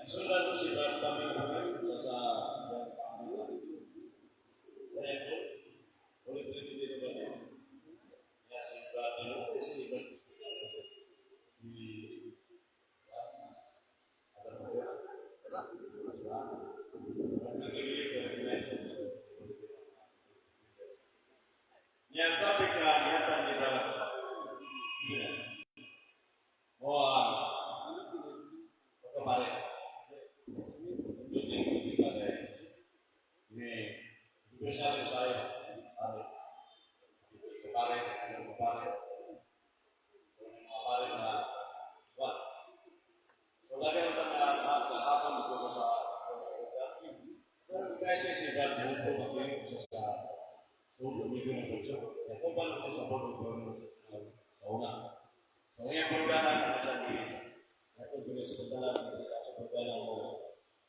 Sundan ko si Brad kami sa Ulit-ulit dito ba niya? Ya, si Brad, ano, si Brad, si ano ba yun? Diba? Yang topic na niyatan ni Brad, mo ang pagkapare. Hindi pare. Ini bersama saya, pare. Pare, pare. So, mga pare na, what? So, lagi na na kahapon dito ko sa kasi si Brad Muto mag sa so amigo ng Diyos. Kung ba naman sa board of governors sa una. So ngayon programa na sa di ato gina sa pagdala sa pagdala mo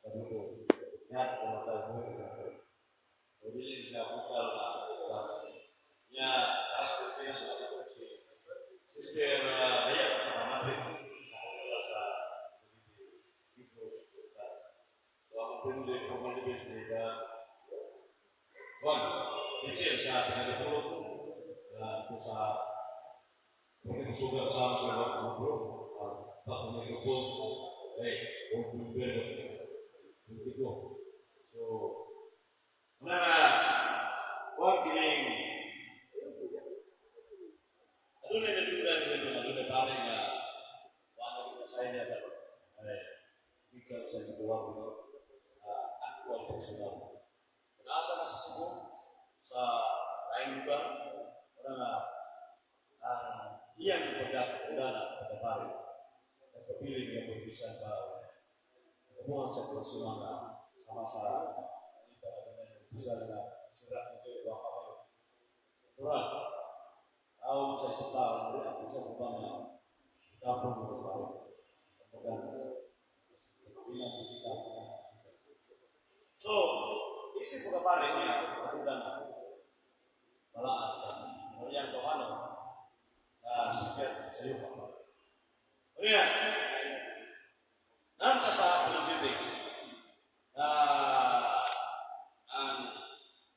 kabuto. Yan kumatay mo. So dili siya bukal na niya pastor kaya sa ato si Sister Daya sa Madrid sa kanila sa People's. So ako pinili ko malibis ni ba Juan, Mitchell sa Pinalipuro, ito sa Pagkasugat sa sa mga bro, pag may eh, kung hindi ko. So, una na, huwag kining, ano na nadugan nito, ano na pare nga, wala na sa inyo, ay, gikan sa gituwag mo, actual personal. Nasa na sa Cebu, sa laing lugar, wala nga, ang iyang pagkakakilala, pagkapare, nagpapili niya pagbisan pa, kabuhan sa personal na sama sa bisa na surat ito baka kayo. Surat, tao sa isang tao, ako sa ubang na kapon mo sa pare. Bilang kita. So, isip ko kapare niya, katulad na, balaan ka, Mariang Tawano, na sikat sa iyo pa. Ano yan? Nanta sa apologetics, na ang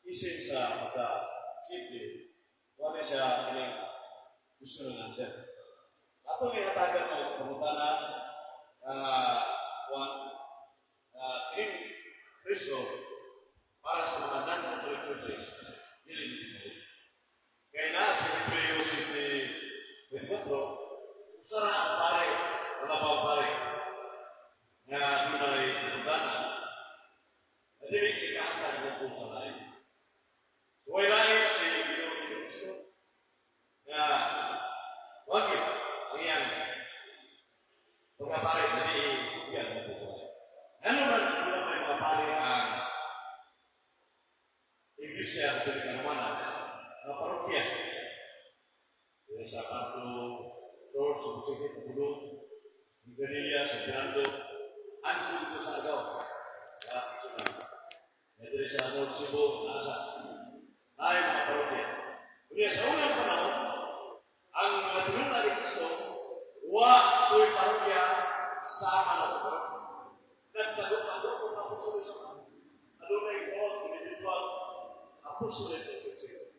isin sa pagka-simple, wala siya kining gusto ng answer. Ato ni hatagan mo, pangutana, kuan, kining Kristo, para sa mga non-Catholic churches, dili ni tinuod. Kaya na sa Hebreo 7:24, usara ang pare, wala pa ang pare, nga dunay katungdanan, na dili ikahatag ng sa lain. So, way lain si Ginoong Hesus Kristo, nga wagit ang iyang pagkapare na di iyan ng sa lain. Ano man wala may mga pare ang Iglesia Katolika Romana, mga parokya. Dito sa Kanto Church, sa City, Pabulong, Ganilla, sa Fernando, Anto dito sa Agaw. Sa Isunod. Dito sa North Cebu, nasa. Tayo mga parokya. Kunya sa unang panahon, ang mga tinuna ni Kristo, wa to'y parokya sama na ito parokya. Nagtago-tago ang mga apostol sa mga. Adunay all individual apostolate of the church.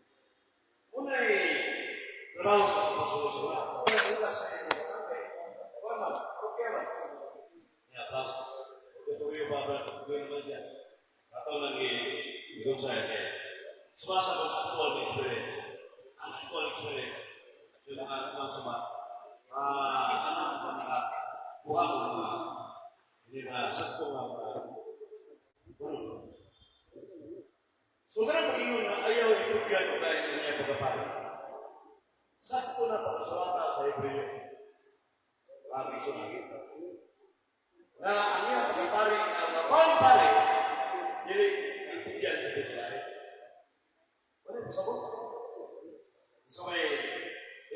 Unay trabaho sa apostol sa mga. Wala sa inyo. Okay. Wala man. Okay man. Ya, pas. Tutuloy ba ba? Tutuloy naman siya. Ato nang i-igong sa kay. Sumasa kong actual experience. Ang actual experience. Sa mga suma, anak mga buha mo mga hindi na sakto nga mga puno. So, ganun pag-ingon na ayaw itugyan o dahil niya pagkapari. Sakto na pagkasulata sa Hebreo. Lagi so lagi. Na ang iyang pagkapari, ang mapang pare, dili itugyan ito sa lahi. Wala pa sabot. So may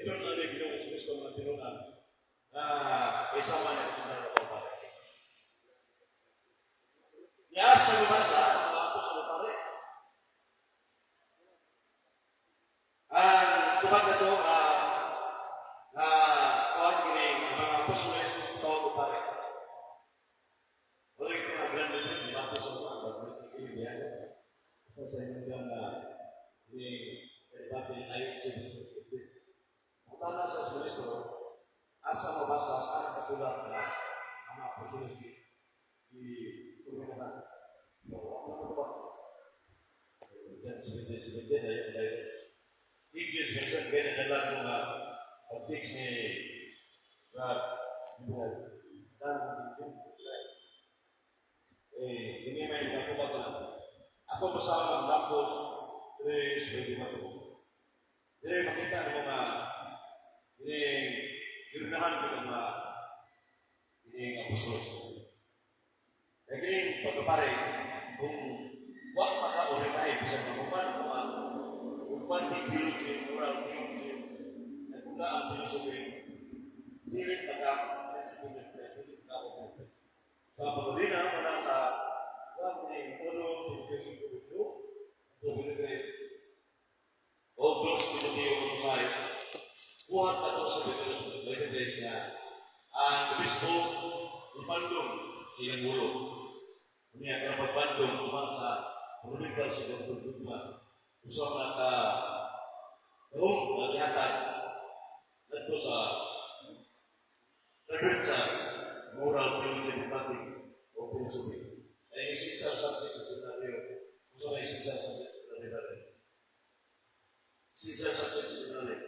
inon na ni Ginoong Kristo mga tinunan na isama niya itong mga pare. Niya sa lumasa, ang mga apostol pare. Ang tubag na ito, na kuhan kining mga apostoles tawag og pare. sila si di pagkakahan. So, ano ba? 17, ayun, ayun. English version, kaya nadala ko nga pag-fix ni Brad, Dan, eh, ini may natubag ko na. Ako basahon ang Marcos 3:24. Dire makita ng mga ini girnahan ko ng mga ini apostol. Kaya kining pagkapare, kung wa maka-orinahe, bisan mahuman o ang romantic theology, moral theology, nagula ang philosophy, dili maka dili maka sa pag-orina, muna sa 1 ni 1, 35, 23, o 2 Timoteo 1, buhat na to sa 23 na ang obispo ibandong sa iyang ulo. Unya ka pagbandong kuma sa monumental sa dugma. Usa na ka gahom nga gihatag ngadto sa reference sa moral theology, dogmatic o philosophy. Ay essential subject sa seminaryo. Usa may essential subject sa seminaryo. Essential subject sa seminaryo.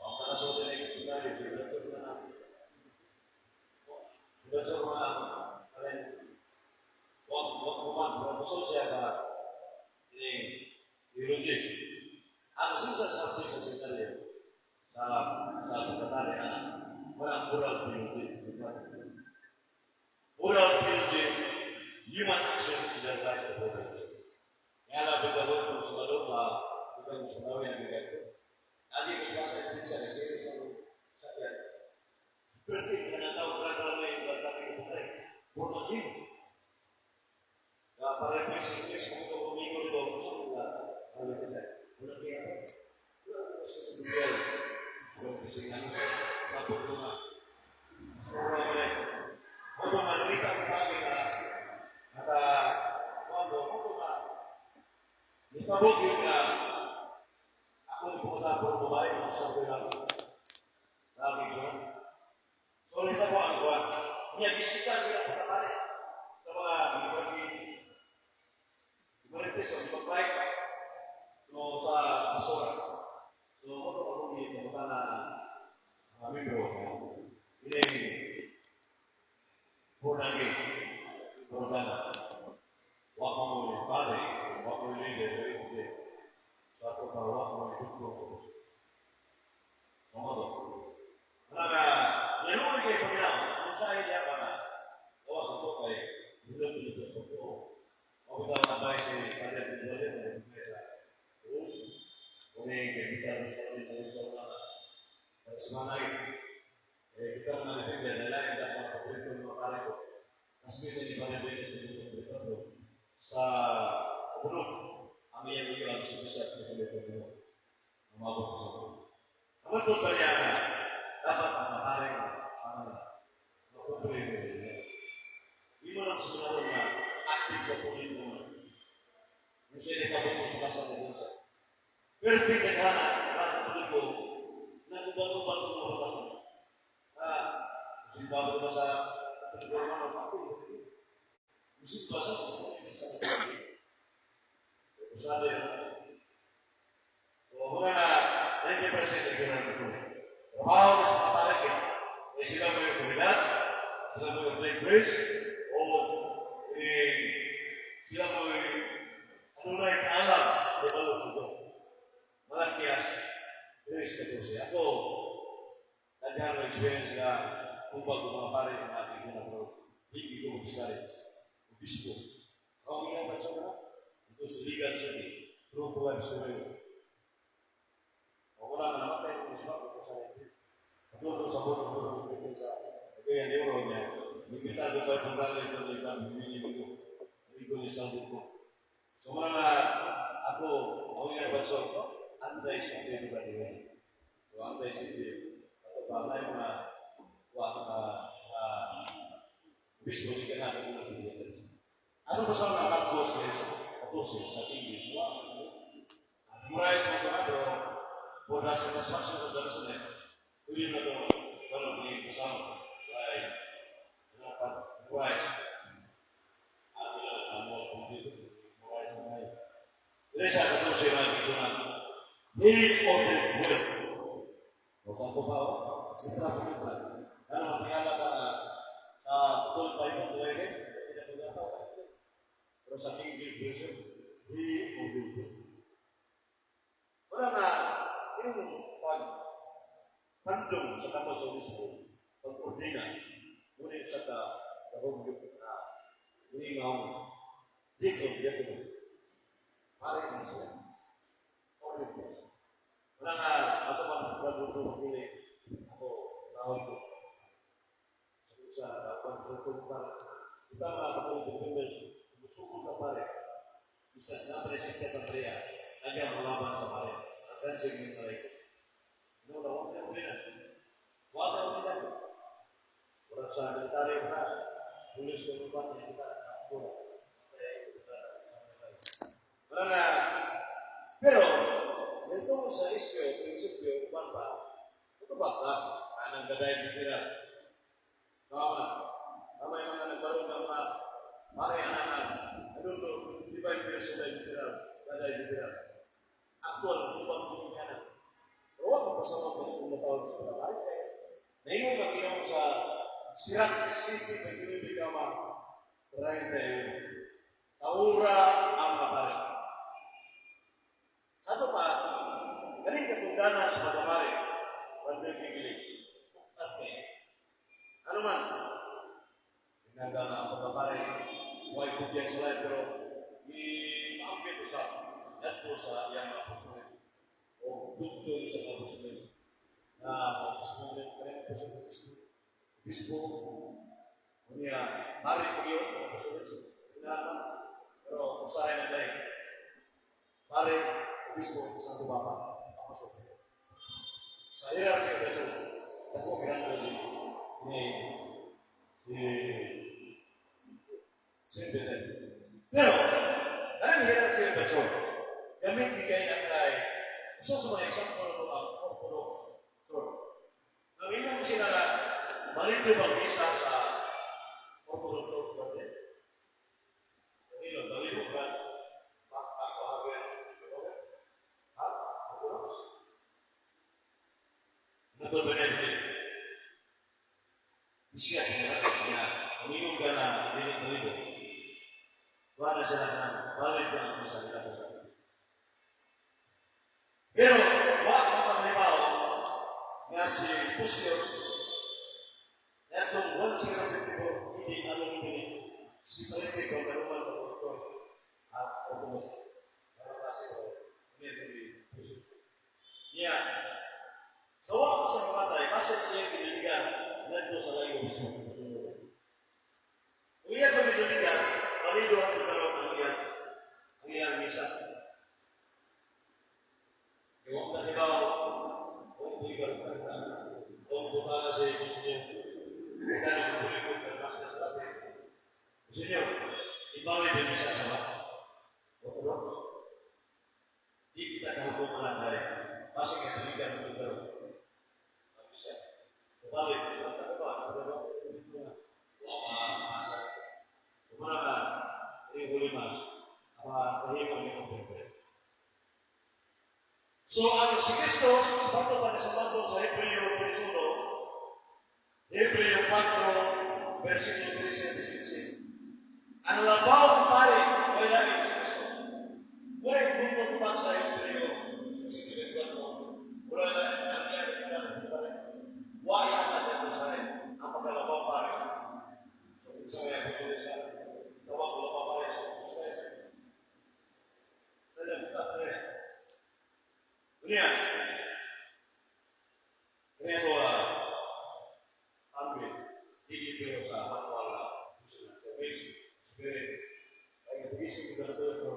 Ang kanasulti na yung seminaryo, si Dr. na Dr. mga alin, wag wag kuman, pero siya sa ini theology. Ang essential subject sa seminaryo sa pagkatari ang walang moral theology, dogmatic. Moral theology, human actions in the right of authority. Kaya labi ka mo kung sa malo pa, ikaw sa nawi ang bigay ko. Agi ko sa sa sa series ng sakyan. Seperti ka na tao ka na may batang ko tayo. Born again. Kaya para may sa English mo ko umingo dito, gusto ko na ano kita. Born again ako. Wala ko sa Biblia. Kung kasi nga, tapos ko nga. So, wala ko na. Mo nga nakita ko pagi na naka ano mo nga nitabog yun nga ako ni pumunta po babae kung sa ko lang lagi ko. So nita ko ang kuwan. Niya diskutan sila pagkapare sa mga gibagi Marites o ipag so sa Pasora. So mo to akong gipumunta na mga membro ini born again, born na. Wa mo ni pare, wa mo ni leader, hindi. Sa ato pa wa mo ni dukto. Mo to. Ano nga, nanuoy kay Panginoon, ang sa iya ka nga, gawa sa to kay bulog bulog sa pagtuo. Mabitaw na ba si Padre Pindole na sa Kung kay Peter sa sa una at sumanay, eh, kita na nalipin, na lain dapat paborito ng mga pare ko. Nasmita ni Padre Beno sa 24 sa Ubunok, ang iyang iyon sa bisa sa Pilipino. Umabot sa krus. Ang matod ba niya na dapat ang mga pare ang makumpli mo niya. Imo lang siguro na active ka po mo. Yung siya mo sa kasa mo sa. Pero di kaghana, para katoliko, nagubang-ubang ko mga bata. Ah, musimba ba sa Katoliko naman, ako. Musimba sa sa Katoliko. Sabi yun. So, muna na 90% ay gano'n ito. Trabaho na sa mga pare, eh, sila mo yung komunidad, sila mo yung plain grace, o eh, sila mo yung ano na yung kaalam, di ba ito? Malakias, 3:14. Ako, nandiyan ang experience na tubag ng mga pare ng aking una, pero hindi ko mag-discourage. Obispo. Ako ang ginagawa sa na? Ito sa Ligan City. True to life story. O wala na namatay ng isma ko sa 19. Patuloy sa buong patuloy sa kaya ni Euro niya. Nagkita ko pa itong rally ito ni Ivan, hindi ko. Hindi ko ni isang buko. So muna nga ako, ako ginagawa so, anti-CP ba di ba? So anti-CP. Ato pa may mga wa mga obispo di ka na kung nabigyan. Ano ba sa mga Marcos 3:14 sa English? Memorize mo sa pero for the satisfaction of the listener, pwede na ito, ano, kasama. Like, ano pa, Christ. Amo Teresa 14 mga kitunan. He ordered well. O ko pa o? Ito na po. Ano, matingala ka sa Catholic Bible, buhay rin. Pero sa King James Version, he ordered well. Wala nga, yung pag pandong sa kamot sa obispo, pag-ordina, ngunit sa ka, kahugyo na, hindi nga dito, dito, pare na siya. Ordered well. Wala nga, ako man, graduate magpili, ako, tawag ko. Sa sa kita mga Katoliko members, musukol ka pare, isa na presente ka pare, nagyang malaban sa pare, akan sa inyong pare. No, na wala ka na. Wala ka na. Wala sa military na, pulis ko ba niya kita ako. Wala nga, pero, dito sa isyo, prinsipyo, uban ba, ito ba ka? Anang gaday bitira. Tama. Tama yung mga nagbarog ng mga pare anangan. Anundo, di ba yung sa bitira, gaday bitira. Actual, ubang niya na. Pero wag mo pasama ko kung matawag sa mga pare. Kaya, naingon ang Ginoo sa Sirac City, 29 kama, 31. Taura ang mga pare. Sa ato pa, galing katungdana sa mga pare, Brother Gigilig, buktat kayo. Ano man, sinangga nga ang mga pare, way tubiyag sa lahat, pero i-ambit usap, adto sa iyang mga apostoles, o dugtong sa mga apostoles, na mga apostoles, kaya mga apostoles, obispo, unya, pare po yun, mga apostoles, inaman, pero usahay na dahil, pare, obispo, Santo Papa, apostol. Sa hierarchy of the church, dako kirang si ni si Saint Peter. Pero, anong hierarchy of the church? Gamit ni kay na kay usa sa mga example ng mga Orthodox Church. Ang inyong sila na balito bang misa sa Orthodox Church ba din? Kanino, balito ba? Ako, Javier. Ha? Orthodox? Nagol ba niya? Siya niya, niya, umingon ka na, dili balido. Wala sila na, valid na ang misa nila. Pero, wa ka panghibaw nga si Pusios, netong 1054, hindi anong ini, si Palente kung kanuman ka Orthodox at Orthodox. Para kasi ko, ini si Pusios. Niya, sa wala ko sa mamatay, masok niya giniligan, nandito sa layo mismo. Kung iya ito giniligan, balido ang pagkaroon ang iyang misa. Yung nahibaw, o illegal ka o buta sa inyo, kita na kukulikod ng master sa latin. Gusto niyo, ibawid yung misa sa mga Orthodox. Di kita kahukuman lang dahil basing nga illegal ang pagkaroon. Ang misa. So, valid, ang taga ba, ang taga ba, wa masa. So, muna ka, ini Holy Mass, ang mga kahimo ni Pagpapre. So, ang si Kristo, bato pa sa bando sa Hebreo 3.1, Hebreo 4, versikulo 13 at 16. Ang labaw ng pare, may lain si Kristo. Wala yung punto kumang sa Hebreo 7.4. Wala na, ang iya ng pare. Wala ka dito sa ang pagkalabaw pare. So, kung sa kaya ko sa tawag ko labaw pare sa Israel. Dala, buka ka rin. Unya, kaya ko, ambit, hindi pero sa manual na sa face, spirit, ay gising ko sa ito,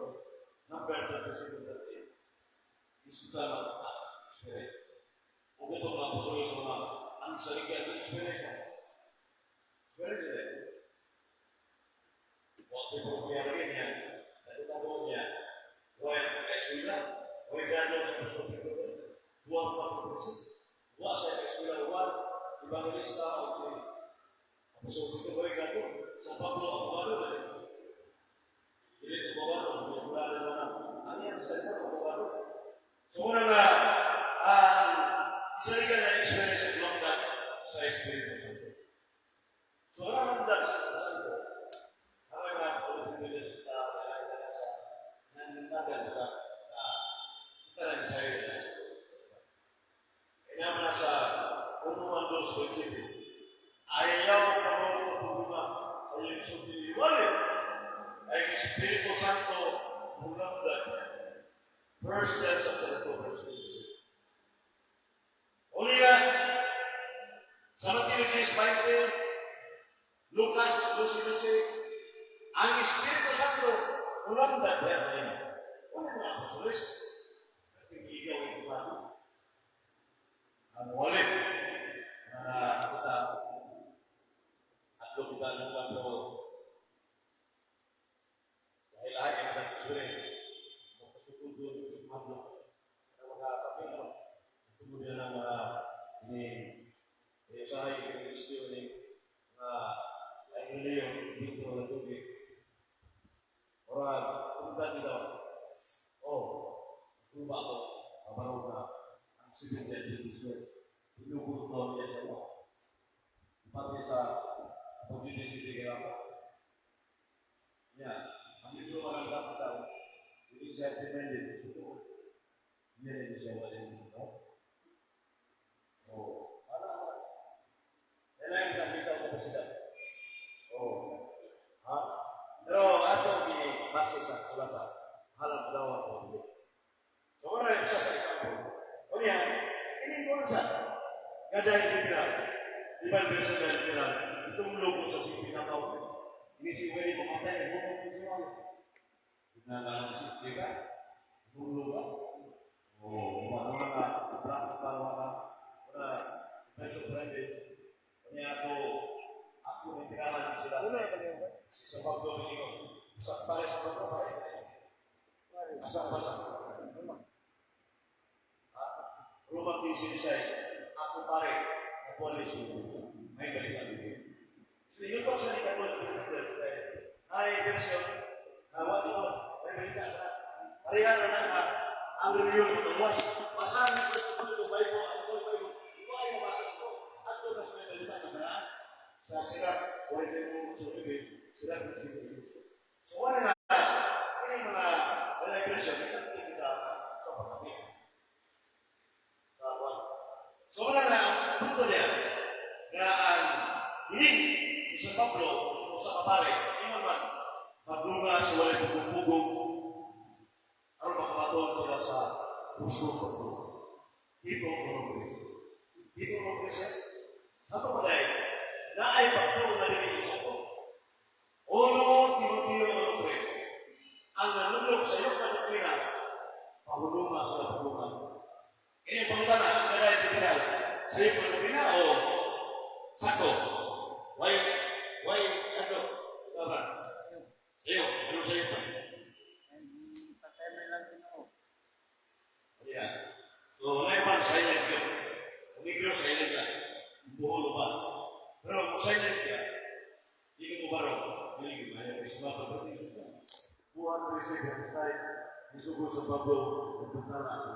number 27 38, isuka ng spirit. Ug ito mga apostol sa mga ang saligyan ng spirit. Spirit yun eh. Waktu po niya, nagtatago niya, why eskwela, why grado sa apostol dua pa po dua sa eskwela, dua evangelista o si apostol Pedro, why grado sa Ang wali. Ay Espiritu Santo mulamdan. First John chapter 2 verse 26. Unya, sa Mateo 10:20, Lucas 12:12, ang Espiritu Santo mulamdan diyan kanina. Ano mga apostoles? Tingin ang ito. Ang wali na kita atlo kita ng pero dahil ay ang nagsulit magpasukod doon sa madlo na mga kapil no tungod niya ng mga ni usahay ni Kristo ni mga ay niliyo dito na tubig ora punta nito, oh, tuba ko kabarog na ang Seventh Day Adventist Church tinubod ko niya sa mga pati sa pag-Union City kaya ako. Ya, ang libro man ang dapat tao, hindi siya dependent sa tuod. Hindi rin siya wala yung no? Oh, ano, ano? Kailangan kita kita ko sila. Oh, ha? Pero ato gi base sa sulatan, halang daw ako. So, wala isa sa example. O niya, ini ko sa kada literal. Di ba version ng literal? Itong logo sa CP na tao. Ini si Willie pumatay, bumukod si Wala. Ginagawa si, di ba? Bumulo ba? Oo, oh, ano mga black pa, wala, wala, medyo private. Kanya ako nitirahan sila. Si San Pablo Domingo. Sa pare sa Pablo, pare. Asa pa sa? Ha? Roma 15, ako pare, nabuhay si may balita dito. So, inutok sa ni Catholic ay version, nawa dito, may balita sa pareha na na nga, ang reliyon ng buhay. Basahan ni Kristo ito, Bible, ang Bible, ito ay mabasa ito. At doon sa may balita na sa Sirach 41 Sirach 58. So, wala na, ini mga wala version, kita sa pagkapit. Sa kwan. So, wala na, ang punto niya, nga ang hiling ni San Pablo o sa kapare, ingon man, madunga sa walay pugong-pugong, aron makabaton sila sa gusto ko. Dito ang mga Dito ang mga. Sa ito pa na ay pagtuo na rin sa ito. 1 Timoteo 1:3. Ang nanunok sa iyong kadoktrina, pahulunga sa pahulungan. Ini ang pangutana, ang kada literal, sa iyong kadoktrina o sako? Why, ano? Ikaw ba? Sa'yo, ano sa'yo pa? Patay man lang Ginoo. Yeah. So, ngayon pa, silent yun. Kung Negro, silent ka. Buholo pa. Pero kung silent ka, di ka mo baro, hindi ka mahal. Kasi mga kapatid ka. Buhat mo siya, sa isugo sa Pablo, nagpunta na ako.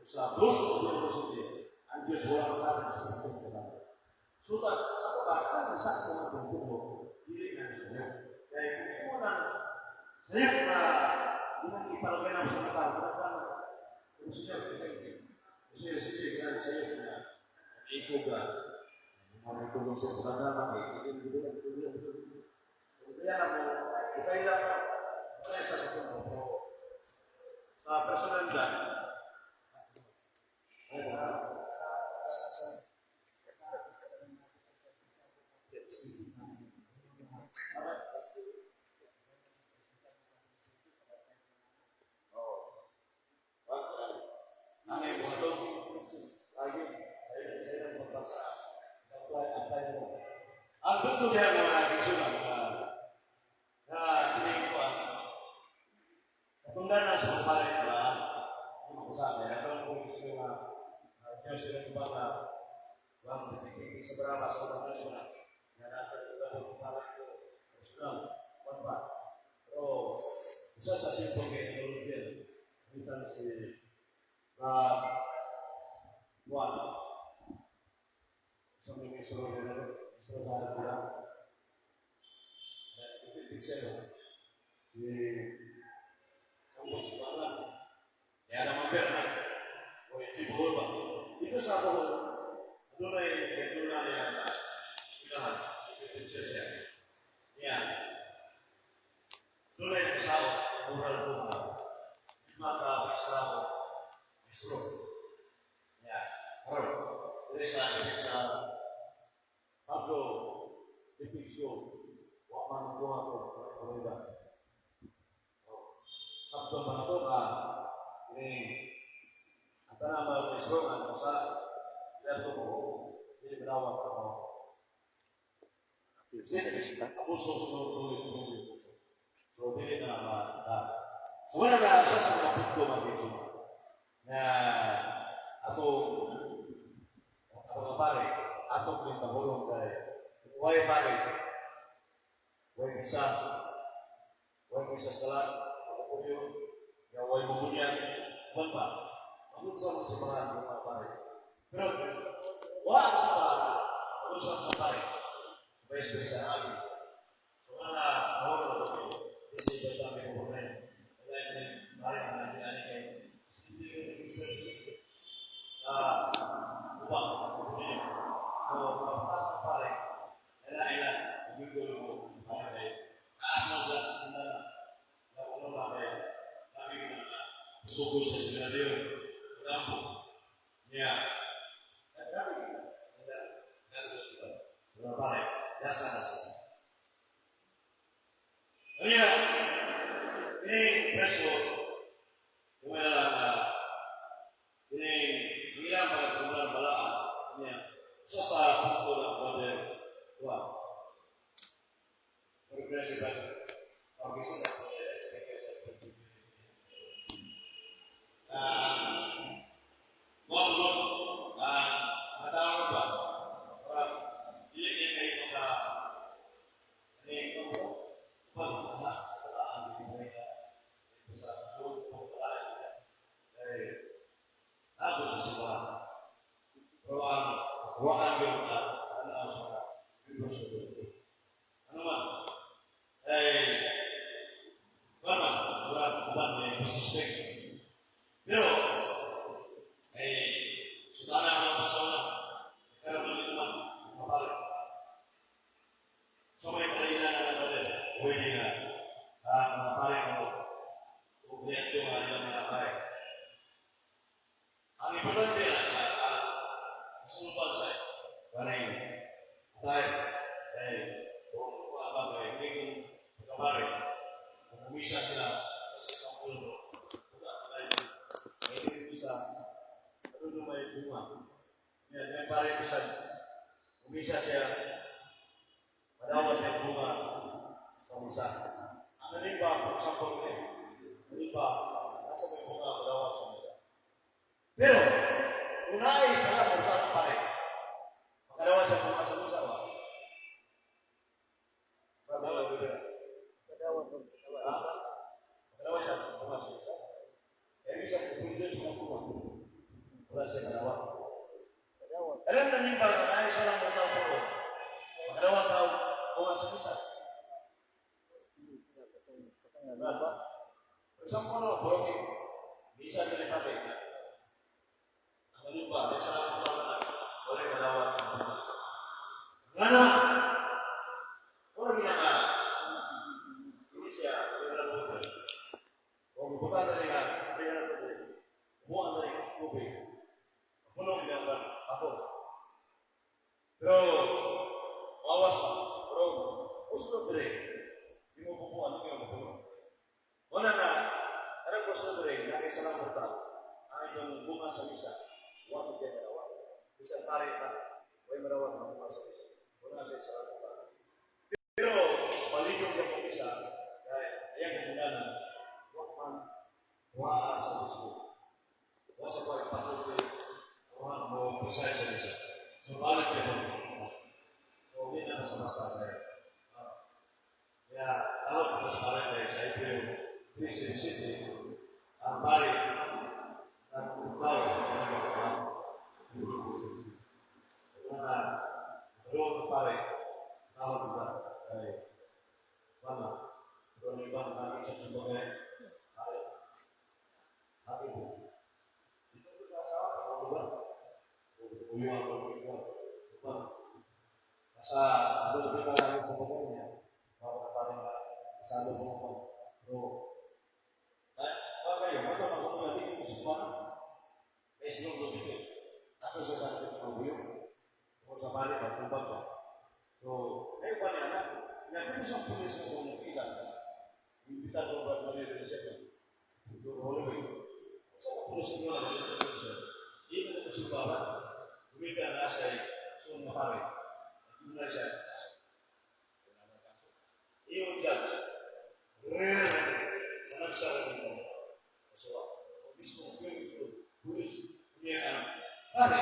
Sa dos University, ang Diyos wala makatag sa Diyos wala. So, ako ba, ano sa ako nga tungkol mo, dili na sa'yo. Kaya kung imo nang sa'yo na imong ipalagay na sa mga tao, wala ka na. Kung siya, kung siya, siya, sa'yo na ikaw ka, mga itulong sa programa, kay hindi. Kaya na mo, kaya lang kaya sa punto, pero sa personal lang, ay, ba? Yes. Tama. Oo. Ang gusto, lagi, ay, ay, ay, magbasa. Apply, apply mo. Ang punto diyan ng mga kitsuna, na kining ko, katungdan na sa pare, diba? Ano ko sa akin, ano ko gusto nga, Diyos sila yung na, bang, sa Brahma, sa ubang Diyos na, na natin ito ang pare ko, personal, one pa. Pero, isa sa simple kay technology, mintan si Rob Juan, sa may misro na misro sa akin Pixel, si Kampung si Balan. Kaya naman pera na. O hindi Bohol ba? Dito sa Bohol, doon ay nagdula niya na sulahan. Pixel siya. Benepisyo, wa man makuha ko, wala pruweba. Oh. Sabton man ako nga, ini, ang tanang mga kaisrongan sa Lerto mo, dili manawag ka mo. Abuso sa tuloy tuloy puso. So, dili na ma. So, wala na sa mga punto, mga igsoon, na ato ang mga pare, atong pinahulong kay way pare, way misa sa kalan, pagkapulyo, ya way mabunyag, man pa, magunsa mo simbahan ng mga pare. Pero, wa ang simbahan, magunsa mga pare, vice versa agi. So, wala na, nahulong ko kayo. Kasi importante ko ko rin. Wala yung pare na hindi ani kay hindi yung service. Upang, hindi. So, mapataas ang pare, ila ila, bigol mo, pare kay, taas mo sa, na, na, na, na, kay, sabi ko na, sugod sa seminaryo, kampo, niya, sabi ko, na, na, na, pare, dasa na siya. Kaya, ini preso, kung na lang na, ini, ang ilang mga kumulang balaan, niya, sa punto ng brother, wa, pero president, okay, sa mo mga tao ba, para dili niya kayo maka, ano yung pag sa balaan, dili mo kaya sa tulog po balaan, eh, ako sa simbahan. Pero ang kuwaan yun na ano ang sa members of the. Ano man, eh, wala man, wala, uban may suspect. Pero, eh, sutana ang mga pasaw pero hindi naman, mapare. So may kailan na naman pwede nga, ang mga pare mo, kung kliyente nga ilang mga kay. Ang importante ang kasulpan sa kanay atay eh kung kuha ba kay hindi kung pagkapare kung umisa sila sa isang pulo wala kay ay hindi umisa ano may bunga yan yung pare bisan umisa siya madawat may bunga sa misa. Ang nalimba, for example, eh, nalimba nasa may bunga madawat sa misa, pero kung naay sa portal ng pare, makadawat sa bunga sa misa ba? Kadawat ko. Ha? Makadawat siya bunga sa misa. Kaya bisa kung Diyos mo bunga, wala siya kadawat. Kadawat. Alam na nimba nga naay sa lang portal po, makadawat tao bunga sa misa. Hindi sila katong katong ano ba? For example, broke. Misa dili pare. Ang nalimba, di sa lang portal na, wala kadawat ang bunga. Nga naman, wala ginaka. Hindi siya, wala mo. Kung buta na rin nga, kaya na tubig. Buwan na rin tubig. Punong niya ba? Ako. Pero, wawas pa. Pero, usunod rin. Di mo pupuan, hindi mo pupuan. Wala na, karang usunod rin, nakisa lang portal. Ang inyong bunga sa misa, huwag mo kaya marawa. Bisan pare pa, huwag marawag ang bunga sa misa. Wala sa isa lang portal. Pero, paligong ka po misa, dahil ayan ang na, huwag man, waa sa gusto. Wa sa pagpatuloy, wa mo precise sa misa. So, balik kayo. So, hindi na basta-basta kaya. Kaya, tawag ko sa pare dahil sa April 3 City, ang pare, nagpuplaw sa mga na dalawang ng pare, tawag ko ba? Ay, wala. Pero ang iba, nakakita sa bagay, pare, hati po. Dito ko sa asawa, ako ba? Uyuan ko ko. Diba? Nasa, doon kita lang sa bagay niya. Baka pare na, isalo ko mo. Pero, ay, kayo, mato na kung Kaya sa pulis mo kung nakita ka, imbitado ko ba Maria de Sepa? Holloway. Sa pulis mo na siya. Hindi na ko sigara. Kumita na sa sun na pare. Hindi na siya. Iyo judge. Rare na nagsara nito. So, mismo so, pulis niya ang pare.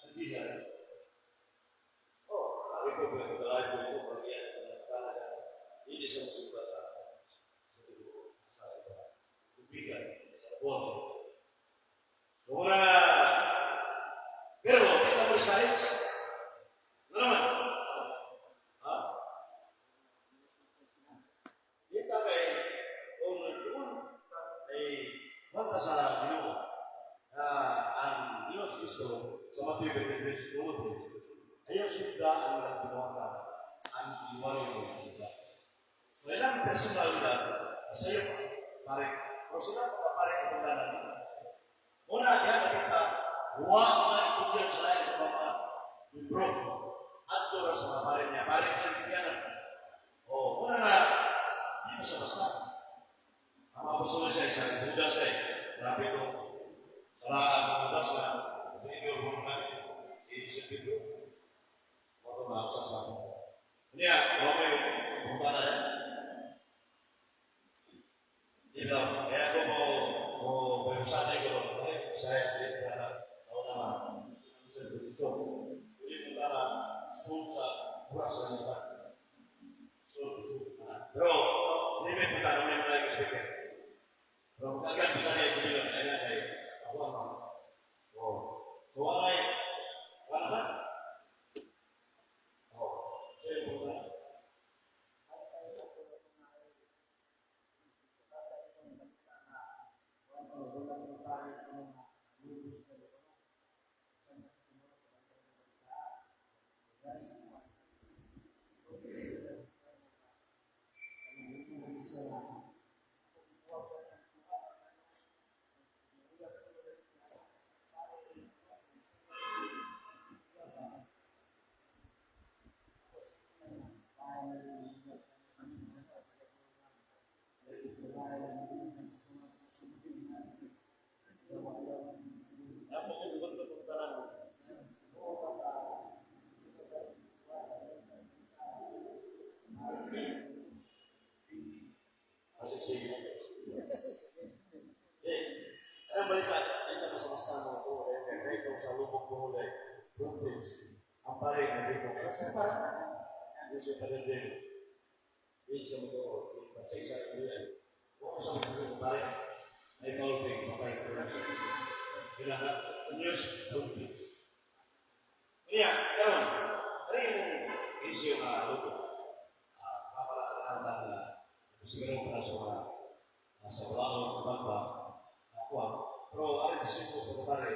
Hindi na. Oh, sabi ko, pinagdalay ko ito, pagyan, talaga. Hindi sa musimba sa tubigan, sa buwan. So, wala na. Pero, kita mo sa Ano naman? Ha? Kita kay, kung nagtuon, ay, banta sa Ginoo, na ang Diyos Kristo sa Mateo 23, ayaw sudra ang nagbinuhatan, ang iwari mo sudra. So, ilang personal na, sa iyo, pare, kung sila mga pare katulanan nila. Una, diyan nakita, wa na itugyan sa lain sa mga libro. At ra sa mga pare niya. Pare siya niya. O, una na, di mo sa basta. Ang mga apostol siya, sa Judas siya, grabe ito. Saraan ng Judas na, hindi mo na si San Pedro. Moto na sa sa. Niya, okay, punta na yan. Di ba? Kaya ako mo, mo, sanay ko, ay, saya, di ba na, sa una na, so, hindi mo na, sun sa, oras sa nila. So, pero, hindi may punta kami mga speaker. Pero kagad kita niya, bilang, ay, ay, ako ang Oh. So, wala ay, wala ba? Oh, sa'yo punta. Ako ko bukan ko tanan. Asik sige. Eh, ang balita, ito ko sa basta mo ko, eh, ito sa lubog ko ulit, Brooklyn, ang pare na dito, kasi para, yung sa padede, yun sa mga yung patsay sa iyo, huwag sa mga pare, ay maulbing, makay ko lang. Kailangan, news, Brooklyn. Kaya, karon, ano yung issue nga luto? Kapala na siguro para sa mga sa wala ko ba nakuha. Pero ari disipo ko pare,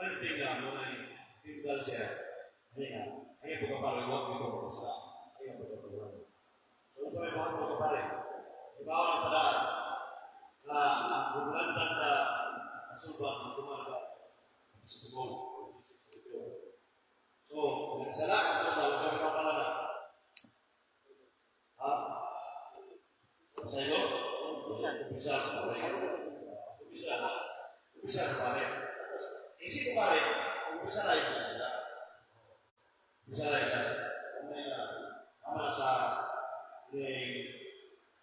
nanti nga mo na tinggal siya. Ay nga, ay po pare wag dito sa ay po pare. So sa may buhat ko pare. Ibaw na padaan na ang gubernantan na suba ng kumaga sa tumong. So, sa lakas na tao, sa mga pala na. Ha? Sa iyo? Umpisa, pare. Umpisa, umpisa, pare. Isip ko pare, umpisa na isa. Umpisa na isa. Tama na sa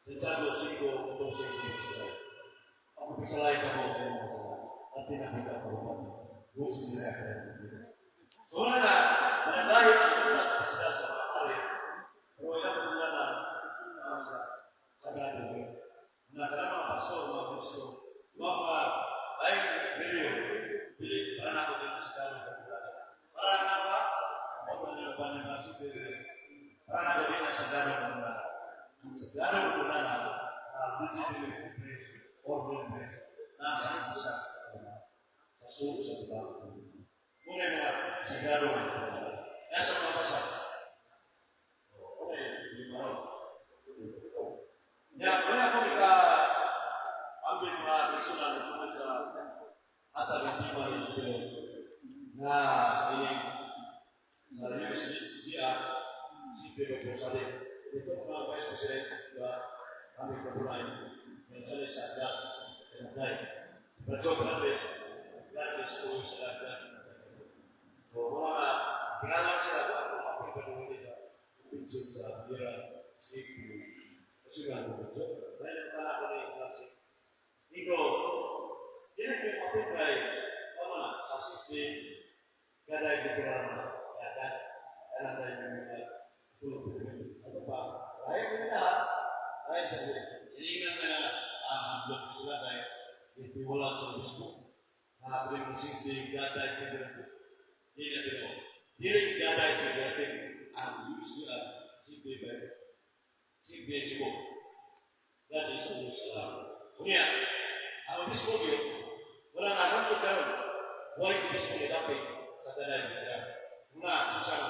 Santiago 5, 14, Ang umpisa lang ito mo sa mga kasala. At tinakita ko pa. Bukas nila ako. So na na, mananahi ang utak sila sa mga pare. Pero ilang katulad na sa sagrado Diyos. Na kanang mga pastor, mga gusto, mga ay video, dili para na ako dito sa sagrado katulad. Para na ako, mo nila pa nila si para na ako dito sa sagrado katulad. Ang sagrado katulad na legitimate place, order place, nasa isa sa sulok sa diba. Muna yung mga sagrado katulad. Kaya sa mga basa, okay, hindi mo. Ya, wala akong ika ambit mga personal tungkol sa hatag ng tema ito na ining sa UCGR, si Pedro Gonzalez. Ito mga Brunei, Gonzales sa Adat, Kanatay. Brad Joe Fernandez, God is always alive, God. So, mga tingala sila, wala ko mapipagawin sa convention sa Bira City. Kasi nga, dahil ang tala ko na yung klase. Iko, dili ko mapipay, tama na, sa city, gaday veterano, gaday, kanatay yung mga tulog. Ano pa, lain din lahat, lain sa hilingan na ang handlog sila dahil itiwala sa mismo. Nakatuloy ng city, gaday veterano. Di na tino. Dili gaday veterano ang UCR, city by city Cebu. God is always alive. Unya, ang obispo yun, wala nga hangtod karon. Why obispo ni dapit sa gaday veterano? Una, isang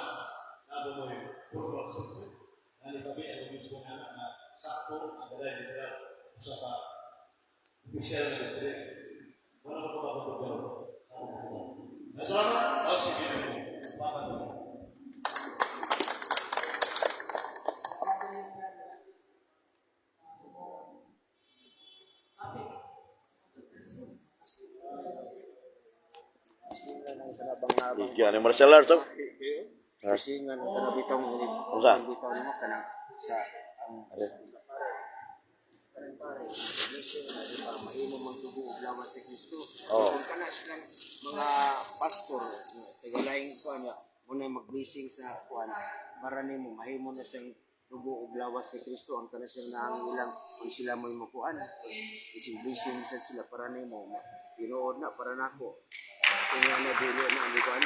nabo mo yung formal statement. Nalitabi ang obispo nga na sakto ang gaday veterano usa ka opisyal na veterano. Wala ko pa ba karon? Salamat. O sige. Salamat. Igyan ni martial arts oh. Singan ang kanang bitaw mo ni. Unsa? Bitaw nimo kanang sa ang sa pare. Kanang pare, blessing na di ba mahimo mang dugo ug lawas si Kristo. Oo. Kung kana silang mga pastor, tagalaing kuan niya, muna mag-blessing sa kuan para nimo mahimo na siyang dugo ug lawas si Kristo ang kana siyang naang ilang kung sila mo'y mukuan. Ising blessing sa sila para nimo tinuod na para nako. Kung nga na dili na ang kuan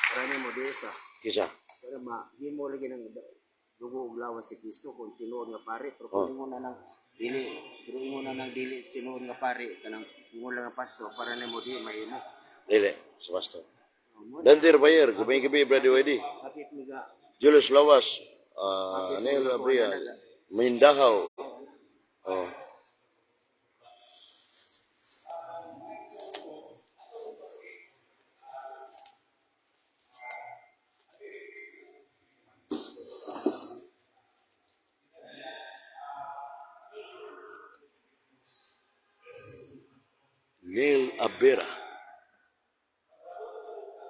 para nimo di sa Kisa. pero mahimo lagi ng dugo ug lawas si Kristo kung tinuod nga pare, pero kung ingon na nang dili, pero ingon na nang dili tinuod nga pare, kanang ingon lang nga pastor, para nimo di mahimo. Dili, sa pastor. Danzer Bayer, gabi-gabi, Brad Wedi. Hapit miga Julius Lawas, Neil Abria, Mindahaw. Oh. Neil Abera.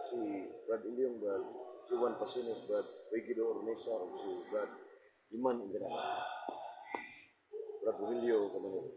Si Brad Ilyong, Brad Juan Pasines, Brad Regido Ornesa, o si Brad Iman Inganada. Brad Emilio Camanero.